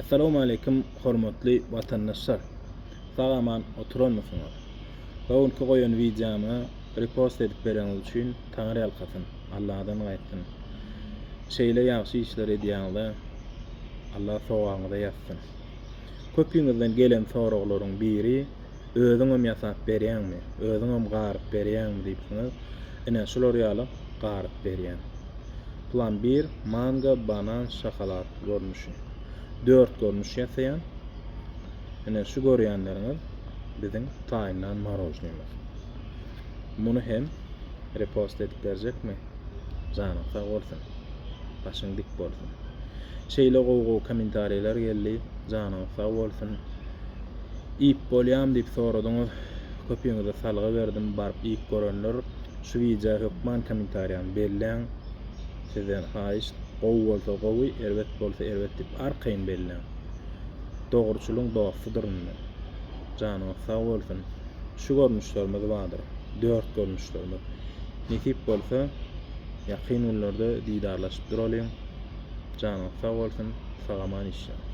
Essalawmaleýkim hormatly watandaşlar. Sag-aman oturanmysyňyz? Bu günki goýan wideomy repost edip bereniňiz üçin Taňry ýalkasyn, Alladan gaýtsyn. Şeýle ýagşy işler edýäňize Allah sogabyňyza ýazsyn. Köpüňizden gelen soraglaryň biri özüňem ýasap berýäňmi, özüňem garyp berýäňmi diýipsiňiz. Ine şular ýaly garyp berýän. Plambir, mango, banan, şokolad görnüşi. 4 görnüş ýasaýan. Ine şu görýänleriňiz biziň taýynlan marožnymyz. Muny hem repost edip berjekmi? Janyň sag bolsun. Başyň dik bolsun. Şeýle gowy-gowy kommentariýalar geldi. Janyňyz sag bolsun. Iýip bolýamy diýip soradyňyz. Köpüňize salgy berdim. Baryp iýip görenler şu wideo hökman kommentariýany belläň. Sizden haýyşt, gowy bolsa gowy, erbet bolsa erbet diýip arkaýyn belläň. Dogruçylyň dostudyryn men. Janyňyz sag bolsun. Şu görnüşlerimiz bardyr. 4 görnüşlerimiz. Nesip bolsa ýakyn günlerde didarlaşyp duralyň. Janyňyz sag bolsun. Sag-aman işläň.